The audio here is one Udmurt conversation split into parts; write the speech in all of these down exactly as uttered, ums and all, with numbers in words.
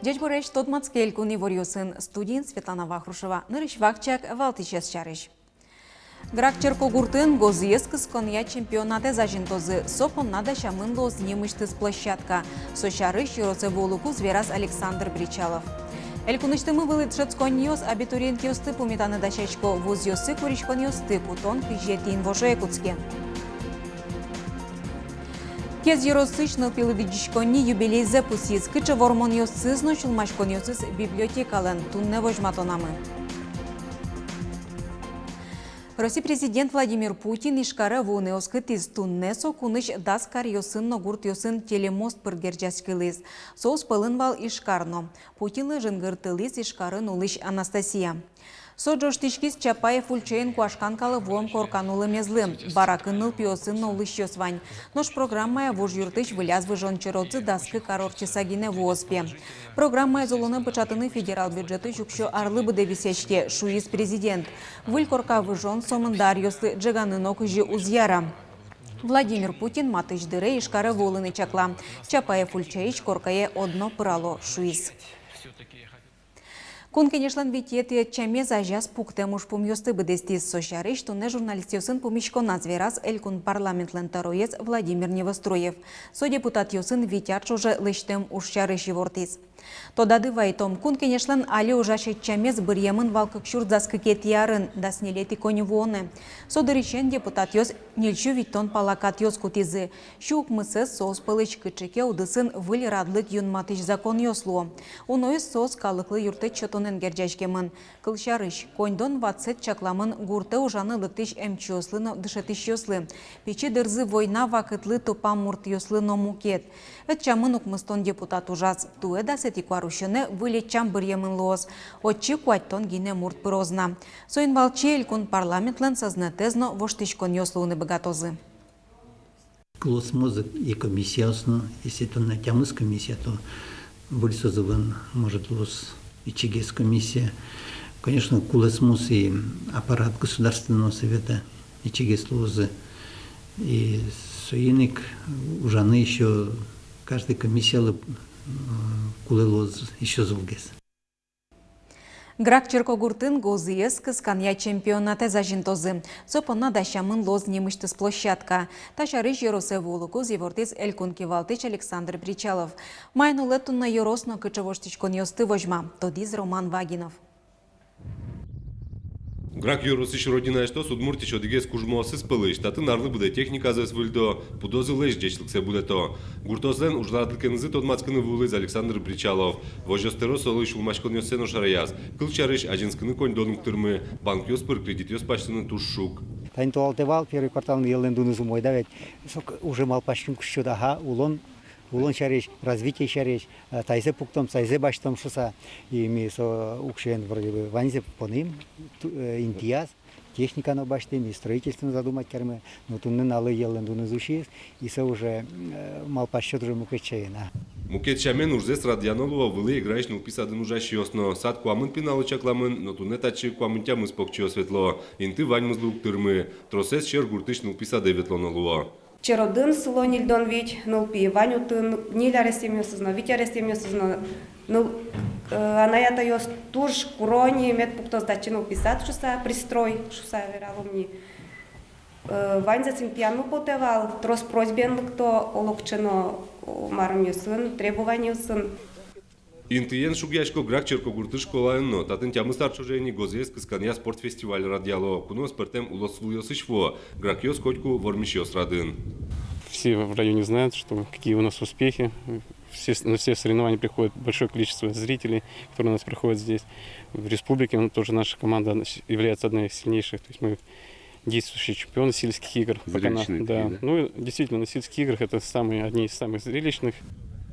Ӟечбуресь, тодматске «Элькун иворъёсын», студиын Светлана Вахрушева. Нырысь вакчияк валтӥсез сярысь. Грак черкогуртын гозыез кысконъя чемпионатэз азинтозы. Со понна дасямын луоз нимысьтыз площадка. Со сярысь ёросэ вуылыкуз вераз Александр Бречалов. Элькунысьтымы вылӥ дышетсконниос абитуриентъёсты пумитаны дасясько, вузъёсы куриськонъёсты кутон кызетӥ инвожое кутске. Кез ёросысь нылпи лыдӟиськонни юбилейзэ пусйиз. Кыӵе вормонъёсыз но сюлмаськонъёсыз библиотекалэн, туннэ возьматонамы. Россия президент Владимир Путин Ижкаре вуыны оскытӥз. Туннэ со кунысь дас каръёсын но гуртъёсын телемост пыр герӟаськылӥз. Соос пӧлын вал Ижкар но. Путинлы жингыртылӥз Ижкарын улӥсь Анастасия. Со ӝожтӥськиз Чапаев ульчаын куашкан калэ вуэм коркан улэмезлы. Баракын нылпиосын но улӥсьёс вань. Нош программая вуж юртысь Выль ас выжон черодзы дас кык ар ортчыса гинэ вуоз, пе. Программаез улонэ пыӵатыны федерал бюджетысь уксё арлы быдэ висъяське, шуиз президент. Выль корка выжон сомында аръёслы ӝеганы нокызьы уз яра. Владимир Путин матысь дыре Ижкаре вуылыны чакла. Чапаев ульчаысь коркае одно пырало, шуиз. Кун Кенешлэн витетӥ ӧтчамез азяз пуктэм ужпумъёсты быдэстӥз. Со сярысь туннэ журналистъёсын пумиськоназ вераз Элькун парламентлэн тӧроез Владимир Невоструев. Со депутатъёсын вить ар ӵоже лэсьтэм уж сярысь ивортӥз. Тодады вайытом, Кун Кенешлэн али ужась ӧтчамез быръемын вал кык сюрс дас кыкетӥ арын, дас ньылетӥ коньывуонэ. Со дырысен депутатъёс ньыльсю витьтон пала катъёс кутӥзы. Сю укмысэз соос пӧлысь кыӵе ке удысын Выль радлык юнматӥсь законъёс луо. Уноез соос калыклы юрттэт сётонэн герӟаськемын. Кылсярысь, коньдон ватсэт чакламын гуртэ ужаны лыктӥсь эмчиослы но дышетӥсьёслы, пичи дырзы война вакытлы тупам муртъёслы но мукет. Ӧтчамын укмыстон депутат ужаз. Туэ дасэтӥ куарусёнэ выль ӧтчам быръемын луоз. Отчы куатьтон гинэ мурт пыроз на. Соин валче Элькун парламентлэн сӧзнэтэз но воштӥськонъёс луыны быгатозы. Кылосмозы и комиссиос но, если туннэ тямыс комиссия, то выль созывын, может, луоз ичигес комиссия. Конечно, кулэсмоз и аппарат Государственного Совета ичигес луозы. И соин ик ужаны ещё каждый комиссиялы, м, кулэ луоз ещё золгес. Грак черкогуртын гозыез кысканъя чемпионатэз азинтозы. Со понна дасямын луоз нимысьтыз площадка. Та сярысь ёросэ вуылыкуз ивортӥз Элькун кивалтӥсь Александр Бречалов. Маин улэ туннэ ёрос но кыӵе воштӥськонъёсты возьма, тодӥз Роман Вагинов. Грак ёросысь «Родина» эштос Удмуртиысь одӥгез кужмоосыз пӧлысь. Татын арлы быдэ техниказэс выльдо, пудозылэсь ӟечлыксэ будэто. Гуртоослэн ужрадлыкенызы тодматскыны вуылӥз Александр Бречалов. Возёс тӧро солы сюлмаськонъёссэ но шараяз. Кылсярысь, азинскыны коньдон уг тырмы, банкъёс пыр кредитъёс пасьтыны туж шуг. Тани толалтэ вал, первый кварталын йӧллэн дуныз умой, да ведь. Со к-, уже малпаськыны кутско, да, ага, улон, улон сярысь, развитие сярысь, э, таизэ пуктом, таизэ басьтом шуса. И ми со уксёен вроде бы ваньзэ поным, ту-, э, интыяз. Техника но басьтӥм, и строительство но задумать каримы, но туннэ нуналлы йӧллэн дуныз усиз, и со уже, э, малпаськод уже мукет сямен, а. Мукет сямен ужзэс радъяно луо Вылӥ Эграысь нылпи садын ужасьёс но. Сад куамын пиналлы чакламын, но туннэ татчы куамын тямыс покчиос ветло. Инты ваньмызлы уг тырмы, тросэз Сьӧр гуртысь нылпи садэ ветлоно луо. Черодын сыло ньыльдон вить нылпи, вань отын ньыль аресъемъёсыз но, вить аресъемъёсыз но. Ну, э, анай-атайёс туж куро ни, мед пуктоз татчы нылпи сад шуса, пристрой шуса вералом ни. Э, ваньзэс интыянмы потэ вал, трос просьбаен лыкто, олокыӵе но, о, марымъёсын, требованиосын. Интыен шугъясько Грак черкогуртысь школаын но. Татын тямыс ар ӵоже ини гозыез кысканъя спорт фестиваль радъяло. Куноос пӧртэм улосвылъёсысь вуо, гракъёс котьку вормисьёс радын. Все в районе знают, что какие у нас успехи. Все с-, на все соревнования приходит большое количество зрителей, которые у нас приходят здесь. В республике, ну, тоже наша команда, она с-, является одной из сильнейших. То есть мы действующие чемпионы сельских игр. Пока на-, зрелищные, да, такие, да? Ну, действительно, на сельских играх это самые, одни из самых зрелищных.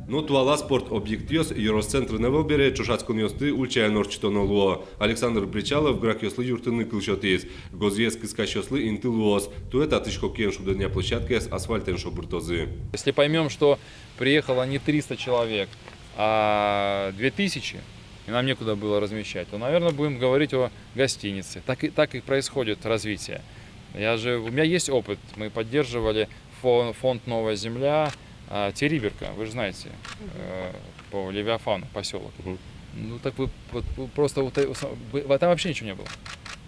Но туала спорт объектъёс ёрос центрын ӧвӧл бере, ӵошатсконъёсты ульчаын ортчытоно луо. Александр Бречалов гракъёслы юрттыны кыл сётӥз. Гозыез кыскасьёслы инты луоз. Туэ татысь хоккеен шудонъя площадкаез асфальтэн шобыртозы. Если поймём, что приехало не триста человек, а две тысячи, и нам некуда было размещать, то, наверное, будем говорить о гостинице. Так и, так и происходит развитие. Я же, у меня есть опыт. Мы поддерживали фо-, фонд «Новая земля», А Териберка, вы же знаете, э, по Левиафану посёлок. Ну так вы, вот, вы просто вот, э, вы- там вообще ничего не было.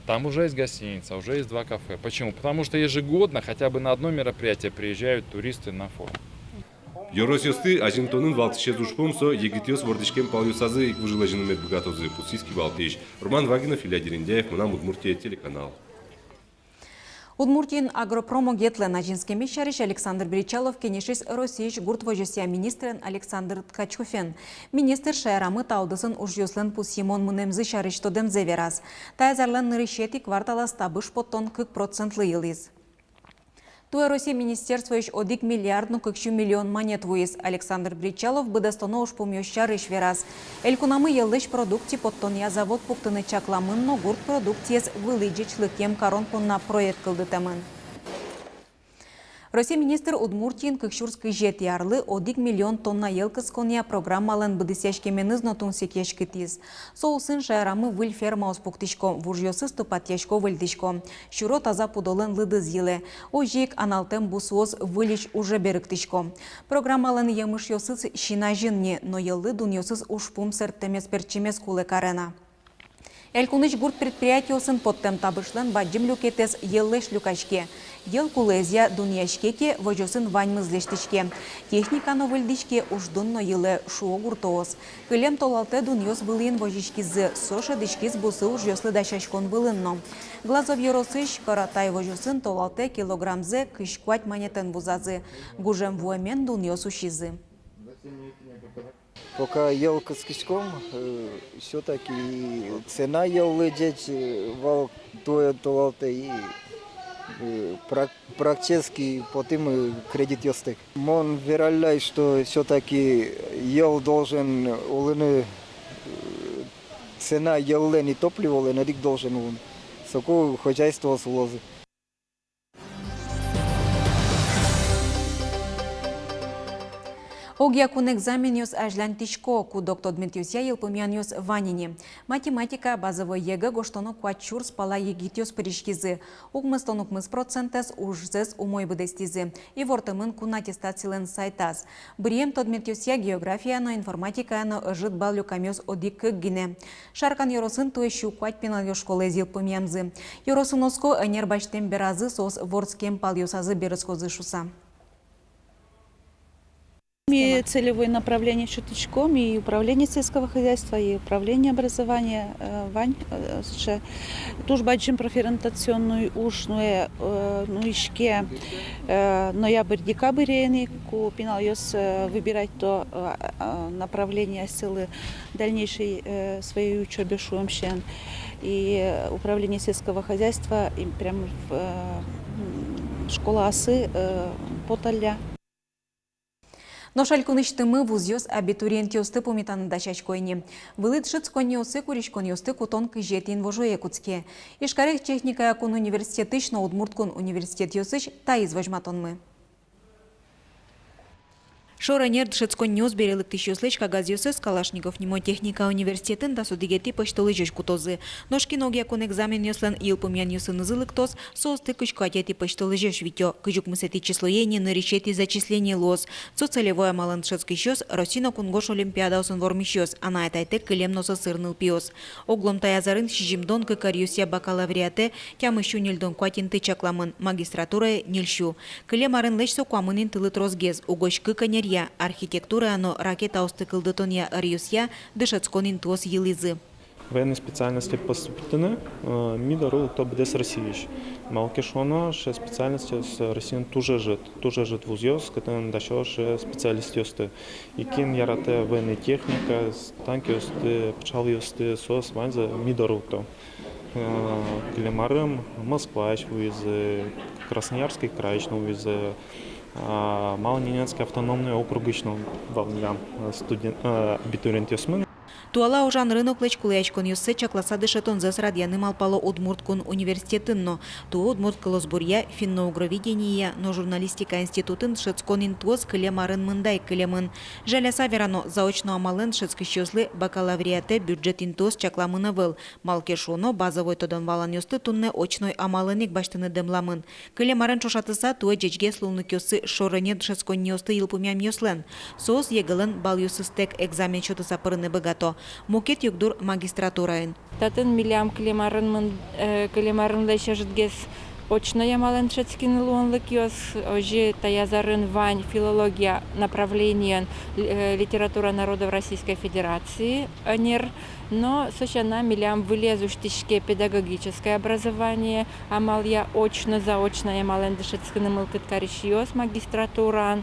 Там уже есть гостиница, уже есть два кафе. Почему? Потому что ежегодно хотя бы на одно мероприятие приезжают туристы на форум. Ёросъёсты азинтонын валтӥсез ужпум со егитъёс вордӥськем палъёсазы ик выжылэзьыны мед быгатозы, пусйиз кивалтӥсь. Роман Вагинов, Илья Дерендяев, «Мынам Удмуртие» телеканал. Удмуртиын агропромогетлэн азинскемез сярысь Александр Бречалов кенешиз Россиысь гурт возёсъя министрен Александр Ткачевен. Министр шаерамы та удысын ужъёслэн пусйымон мынэмзы сярысь тодэмзэ вераз. Таяз арлэн нырысетӥ кварталаз табыш поттон кык процентлы йылӥз. Туэ Россиысь министерствоысь одӥг миллиард но кык сю миллион манет вуиз. Александр Бречалов быдэстоно ужпумъёс сярысь вераз. Элькунамы йӧллэсь продукция поттонъя завод пуктыны чакламын но гурт продукциез вылӥ ӟечлыкем карон понна проект кылдытэмын. Россиысь министр Удмуртиын кык сюрс кызетӥ арлы одӥг миллион тонна йӧл кысконъя программалэн быдэсъяськеменыз но тунсыкъяськытӥз. Со улсын шаерамы выль фермаос пуктӥсько, вужъёсыз тупатъясько-выльдӥсько. Сюро таза пудолэн лыдыз йылэ. Озьы ик аналтэм бусыос выльысь уже берыктӥсько. Программалэн емышъёсыз син азьын ни, но йӧллы дунъёсыз ужпум сэрттэмез пертчемез кулэ каре на. Элькунысь гурт предприятиосын поттэм табышлэн бадӟым люкетэз йӧллэсь люкаське. Йӧл кулэезъя дунъяське ке, возёсын ваньмыз лэсьтӥське. Техника но выльдӥське, уждун но йылэ, шуо гуртоос. Кылем толалтэ дунъёс вылын возиськизы, со шӧдӥськиз бусы ужъёслы дасяськон вылын но. Глазов ёросысь Каратай возёсын толалтэ килограммзэ кызь куать манетэн вузазы. Гужем вуэмен дунъёс усизы. Пока йӧл кыскиськом, э, всё-таки цена йӧллы ӟеч, э, вал туэ толалтэ и, э, прак-, практически потӥмы кредитъёстэк. Мон вералляй, что всё-таки йӧл должен улыны, э, цена йӧллэн и топливолэн одӥг должен улыны. Соку хозяйствоос улозы. Огъякун экзаменъёс азьланьтӥсько, куд-ог тодметъёсъя йылпумъянъёс вань ини. Математикая базовой ЕГЭ гожтоно куать сюрс пала егитъёс пыриськизы. Укмыстон укмыс процентэз ужзэс умой быдэстӥзы. Ивортэмын кун аттестацилэн сайтаз. Быръем тодметъёсъя, географияя но информатикая но, ӧжыт балл люкамъёс одӥг-кык гинэ. Шаркан ёросын туэ сю куать пиналъёс школаез йылпумъямзы. Ёросын оско, ӧнер басьтэм беразы соос вордскем палъёсазы берытскозы шуса. Ми целевой направление сётӥськом, и управление сельского хозяйства, и управление образования, э, вань, э, сыӵе туж бадӟым профориентационный уж нуэ, э, нуиське, э, ноябрь-декабрь ини, ку пиналъёс, э, выбирать то, э, э, направление асьсэлы дальнейшей, э, своей учёбе шуэмсен. И, э, управление сельского хозяйства и прям в, э, м, школаосы, э, поталля. Нош элькунысьтымы вузъёс абитуриентъёсты пумитаны дасясько ини. Вылӥ дышетсконниосы куриськонъёсты кутон кызетӥ инвожое кутске. Ижкарысь техникая кун университетысь но Удмурт кун университетъёсысь таиз возьматонмы. Шорэнер дышетсконниос бере лыктӥсьёслэсь кагазъёссэс Калашников нимо техника университетын дас одӥгетӥ пӧсьтолэзёзь кутозы. Нош кин огъякун экзаменъёслэн йылпумъянъёсынызы лыктоз, соосты кызь куатетӥ пӧсьтолэзёзь витё, кызь укмысэтӥ числое ини нырысетӥ зачисление луоз. Со целевой амалэн дышетскисьёс, Россия но кунгож олимпиадаосын вормисьёс, анай-атайтэк кылем но сӧсыр нылпиос. Оглом таяз арын сизьымдон кык ӧръёсъя бакалавриатэ тямыссю ньыльдон куать инты чакламын, магистратурае ньыльсю. Кылем арынлэсь со куамын интылы тросгес, угось кык ӧнеръя, архитектурая но ракетаосты кылдытонъя ӧръёсъя, дышетскон интыос йылӥзы. Военной специальносте поступить карыны, э, ми доры лыкто быдэс Россиысь. Малы ке шуоно, сыӵе специальностьёс Россиын туж ӧжыт, туж ӧжыт вузъёс, кытын дасё сыӵе специалистъёсты. И кин яратэ военной техника, с-, танкъёсты, пыӵалъёсты, соос ваньзы ми доры лыкто. Э, кылем арын Москваысь вуизы, Красноярский крайысь но вуизы, а, Малоненецкий автономный округысь но вал милям, э, студент, э, абитуриентъёсмы. Туала ужан рыноклэсь кулэяськонъёссэ чакласа дышетонзэс радъяны малпало Удмурт кун университетын но. Туэ удмурт кылосбуръя, финно-угроведениея но журналистика институтын дышетскон интыос кылем арын мында ик кылемын. Жаляса верано, заочно амалэн дышетскисьёслы бакалавриатэ бюджет интыос чакламын ӧвӧл. Малы ке шуоно, базовой тодон-валанъёсты туннэ очной амалэн ик басьтыны дэмламын. Кылем арен ӵошатыса, туэ ӟечгес луонлыкъёссы шоры ни дышетсконниосты йылпумъямъёслэн. Соос ЕГЭлэн балъёсызтэк экзамен сётыса пырыны быгато. Мукет югдур магистратураын. Татын милям кылем арын мын-, э, кылем арынлэсь ӧжытгес очной амалэн дышетскыны луонлыкъёс, озьы таяз арын вань филология направлениен, э, литература народов Российской Федерации, ӧнер. Но со сяна милям вылез усьтӥське педагогическое образование, амалъя очно-заочно амалэн дышетскыны мылкыд карисьёс магистратураын.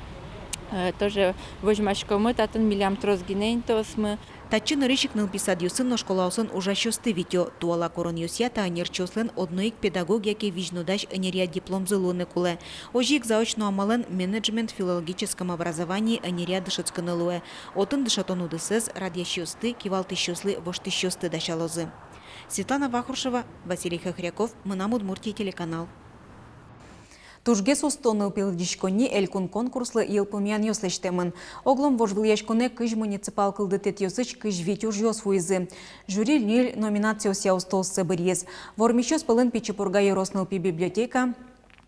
Э, тоже возьмаськомы, татын милям трос гинэ интыосмы. Татчы нырысь ик нылпи садъёсын но школаосын ужасьёсты витё. Туала куронъёсъя та ӧнерчиослэн одно ик педагог яке визьнодась ӧнеръя дипломзы луыны кулэ. Озьы ик заочно амалэн менеджмент в филологическом образовании ӧнеръя дышетскыны луэ. Отын дышетон удысэз радъясьёсты, кивалтӥсьёслы воштӥсьёсты дасялозы. Светлана Вахрушева, Василий Хохряков, «Мынам Удмуртие» телеканал. Тужгес усто нылпи лыдӟиськонни элькун конкурслы йылпумъянъёс лэсьтэмын. Огъя вожвылъяськонэ кызь муниципал кылдытэтъёсысь кызь вить ужъёс вуизы. Жюри ньыль номинациосъя устооссэ быръиз. Вормисьёс пӧлын Пичи Пурга ёрос нылпи библиотека,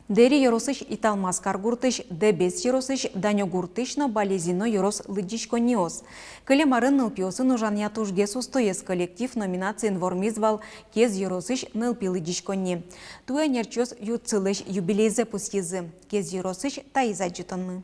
Дэри ёросысь Италмас каргуртысь, Дэбес ёросысь, Данёгуртысь но Балезино ёрос лыдӟиськонниос. Кылем арын нылпиосын ужанъя тужгес устоез коллектив номинациын вормиз вал Кез ёросысь нылпи лыдӟиськонни. Туэ ӧнерчиос юртсылэсь юбилейзэ пусйизы. Кез ёросысь таиз адӟытонмы.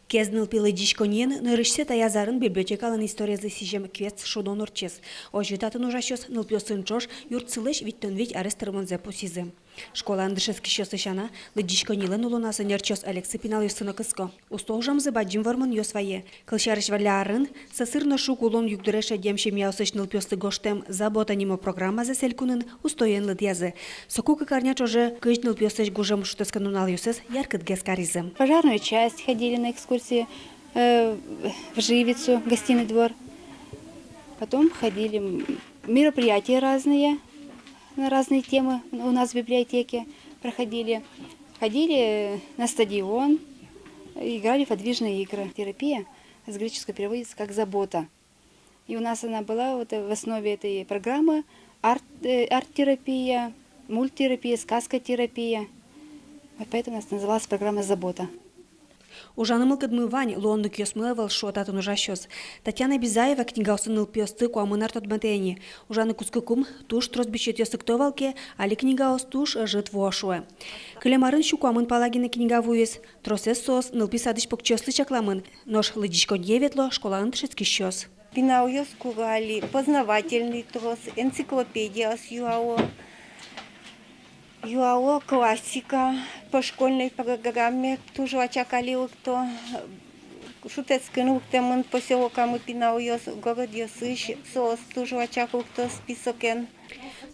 Кез нылпи лыдӟиськонниен нырысьсэ таяз арын библиотекалэн историезлы сӥзем квест шудон ортчиз. Озьы татын ужасьёс нылпиосын ӵош юртсылэсь витьтон вить арес тырмонзэ пусйизы. Школаын дышетскисьёслы сяна, лыдӟиськоннилэн улоназ ӧнерчиос ӧлексы пиналъёсты но кыско. Усто ужамзы бадӟым вормонъёс вае. Кылсярысь, валля арын сӧсыр но шуг улон югдуре шедем семьяосысь нылпиослы гожтэм «Забота» нимо программазэс элькунын устоен лыдъязы. Соку кык арня ӵоже кызь нылпиослэсь гужем шутэтскон нуналъёссэс яркытгес каризы. В пожарную часть ходили на экскурсии, э, в Живицу, гостиный двор. Потом ходили, м, мероприятия разные, на разные темы у нас в библиотеке проходили. Ходили на стадион, играли в подвижные игры. Терапия с греческого переводится как «забота». И у нас она была вот в основе этой программы арт-, э, арт-терапия, мульт-терапия, сказкотерапия. Вот поэтому у нас называлась программа «Забота». Ужаны мылкыдмы вань, луонлыкъёсмы ӧвӧл, шуо татын ужасьёс. Татьяна Бизаева книгаосын нылпиосты куамын ар тодматэ ини. Ужаны кутскыкум туж трос бюджетъёс лыкто вал ке, али книгаос туж ӧжыт вуо, шуэ. Кылем арын сю куамын пала гинэ книга вуиз. Тросэз соос нылпи садысь покчиослы чакламын, нош лыдӟиськонние ветло школаын дышетскисьёс. Пиналъёс куро али познавательный трос, энциклопедиос юало, юало классика, по школьной программе туж вачак али лыкто, шутэтскыны лыктэмын посёлокамы пиналъёс, городъёсысь соос туж вачак лыкто списокен.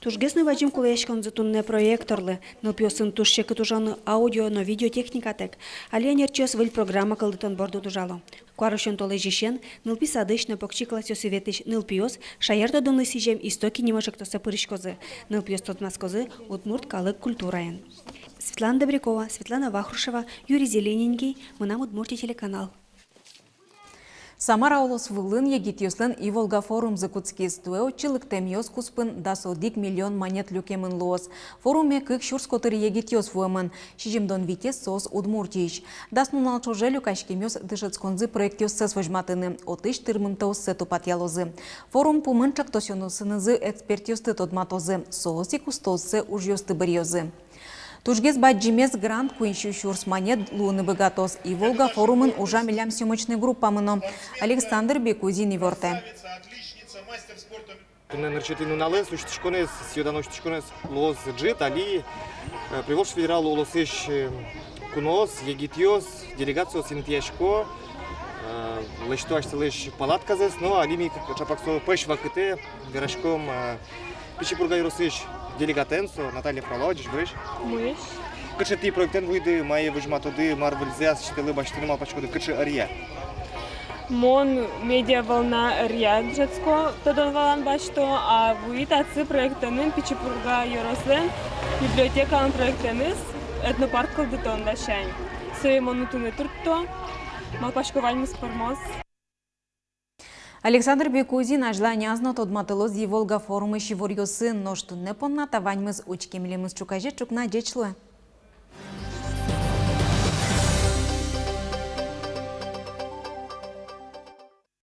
Тужгес но бадӟым кулэяськонзы туннэ проекторлы. Нылпиосын туж секыт ужаны аудио но видеотехникатэк. Али ӧнерчиос выль программа кылдытон бордын ужало. Куарусён толэзьысен нылпи садысь но покчи классъёсы ветлӥсь нылпиос шаертодонлы сӥзем «Истоки» нимо ӵектосэ пыриськозы. Нылпиос тодматскозы удмурт калык культураен. Светлана Добрякова, Светлана Вахрушева, Юрий Зелененький, «Мынам Удмуртие» телеканал. Самара улос вылын егитъёслэн «Иволга» форумзы кутскиз. Туэ отчы лыктэмъёс куспын дас одӥг миллион манет люкемын луоз. Форуме кык сюрс котыр егитъёс вуэмын. Сизьымдон витез соос Удмуртиысь. Дас нунал ӵоже люкаськемъёс дышетсконзы проектъёссэс возьматыны, отысь тырмымтэоссэ тупатъялозы. Форум пумын ӵектосъёсынызы экспертъёсты тодматозы. Соос ик устооссэ ужъёсты быръёзы. Тужгес бадӟымез грант, куинь сю сюрс манет, луыны быгатоз. «Иволга» форумын ужа милям съёмочной группамы но. Александр Бекузин ивортэ. Туннэ нырысетӥ нуналэз усьтӥськонэз, сӥё-дано усьтӥськонэз луоз ӝыт. Али, э, Приволжск федерал улосысь, э, куноос, егитъёс, делегациос интыясько, э, лэсьто асьсэлэсь палатказэс, но али ми к-, ӵапак со пӧсь вакытэ вераськом, э, Пичи Пурга ёросысь делегатэн, со Наталья Фролова. Ӟечбуресь. Ӟечбуресь. Кыӵе тӥ проектэн вуиды, мае возьматоды, мар выльзэ асьтэлы басьтыны малпаськоды, кыӵе ӧръя? Мон медиаволна ӧръя дышетско, тодон-валан басьто, а вуи татчы проектэнын Пичи Пурга ёрослэн библиотекалэн проектэныз этнопарк кылдытон ласянь. Сое мон отын туртто, малпасько, ваньмыз пӧрмоз. Александр Бекузин азьланяз но тодматылоз «Иволга» форумысь иворъёсын, нош туннэ понна та ваньмыз учке. Милемыз ӵуказе ӵукна. Ӟеч луэ.